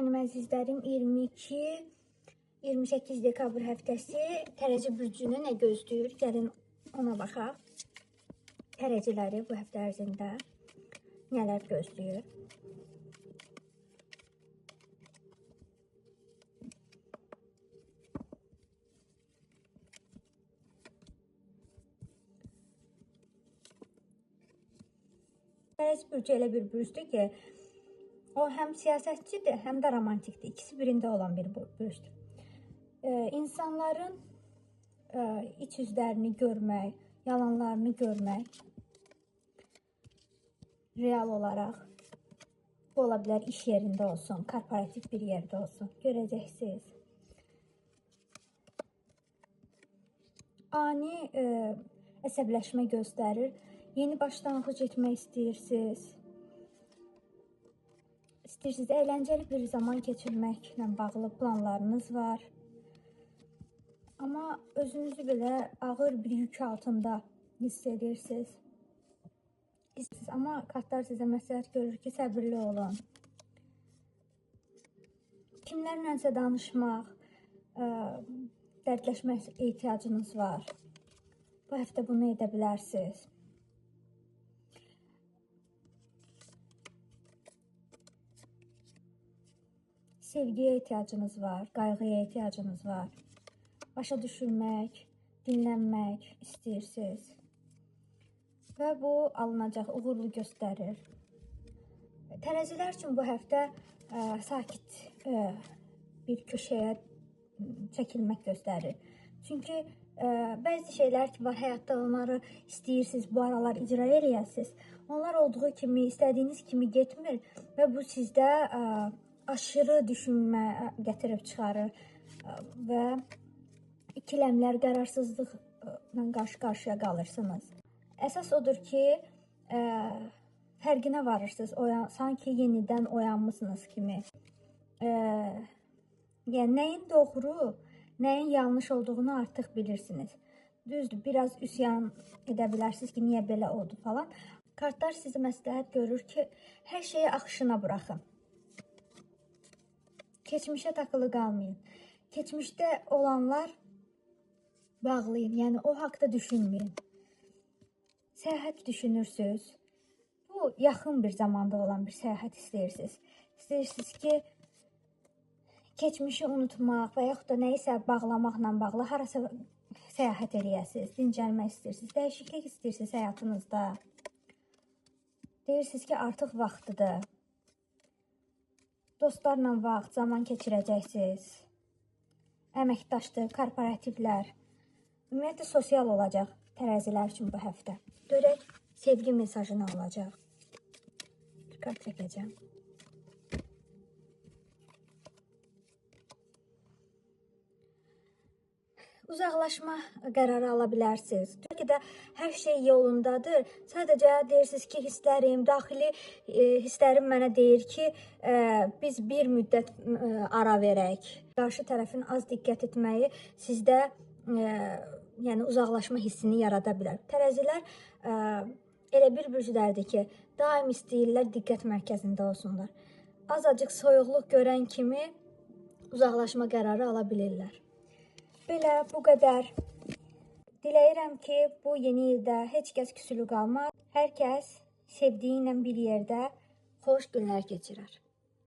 Mənim əzizlərim, 22-28 dekabr həftəsi Tərəzi bürcünü nə gözləyir? Gəlin ona baxaq. Tərəziləri bu həftə ərzində nələr gözləyir? Tərəzi bürcü elə bir bürcdür ki, o həm siyasətçidir, həm də romantikdir. İkisi birində olan bir bürcdür. İnsanların iç üzlərini görmək, yalanlarını görmək real olaraq, bu ola bilər iş yerində olsun, korporativ bir yerdə olsun, görəcəksiniz. Ani əsəbləşmə göstərir. Yeni başlanğıc etmək istəyirsiniz. İstəyirsiniz, əyləncəli bir zaman keçirməklə bağlı planlarınız var. Amma özünüzü belə ağır bir yük altında hiss edirsiniz. Amma kartlar sizə məsləhət görür ki, səbirli olun. Kimlərlənsə danışmaq, dərdləşmək ehtiyacınız var. Bu həftə bunu edə bilərsiniz. Sevgiyə ehtiyacınız var, qayğıya ehtiyacınız var. Başa düşülmək, dinlənmək istəyirsiniz. Və bu alınacaq, uğurlu göstərir. Tərəzilər üçün bu həftə sakit bir köşəyə çəkilmək göstərir. Çünki bəzi şeylər ki var həyatda, onları istəyirsiniz, bu aralar icra eləyəsiniz. Onlar olduğu kimi, istədiyiniz kimi getmir və bu sizdə aşırı düşünmə gətirib çıxarır və ikiləmlər, qərarsızlıqla qarşı-qarşıya qalırsınız. Əsas odur ki, fərqinə varırsınız, sanki yenidən oyanmısınız kimi. Yəni nəyin doğru, nəyin yanlış olduğunu artıq bilirsiniz. Düzdür, biraz üsyan edə bilərsiniz ki, niyə belə oldu falan. Kartlar sizi məsləhət görür ki, hər şeyi axışına buraxın. Keçmişə takılı qalmayın. Keçmişdə olanlar bağlayın, yəni o haqda düşünməyin. Səyahət düşünürsünüz. Bu, yaxın bir zamanda olan bir səyahət istəyirsiniz. İstəyirsiniz ki, keçmişi unutmaq və yaxud da nəyisə bağlamaqla bağlı harasa səyahət eləyəsiniz, dincəlmək istəyirsiniz, dəyişiklik istəyirsiniz həyatınızda. Deyirsiniz ki, artıq vaxtıdır. Dostlarla vaxt, zaman keçirəcəksiniz. Əməkdaşdır, korporativlər. Ümumiyyətlə, sosial olacaq tərəzilər üçün bu həftə. Görək, sevgi mesajı nə olacaq? Bir kart çəkəcəm. Uzaqlaşma qərarı ala bilərsiniz. Bəlkə də hər şey yolundadır. Sadəcə deyirsiniz ki, hisslərim, daxili hisslərim mənə deyir ki, biz bir müddət ara verək. Qarşı tərəfin az diqqət etməyi sizdə yəni uzaqlaşma hissini yarada bilər. Tərəzilər elə bir bürclərdir ki, daim istəyirlər diqqət mərkəzində olsunlar. Azacıq soyuqluq görən kimi uzaqlaşma qərarı ala bilirlər. Belə, bu qədər. Diləyirəm ki, bu yeni ildə heç kəs küsülü qalmaz. Hər kəs sevdiyi ilə bir yerdə xoş günlər keçirər.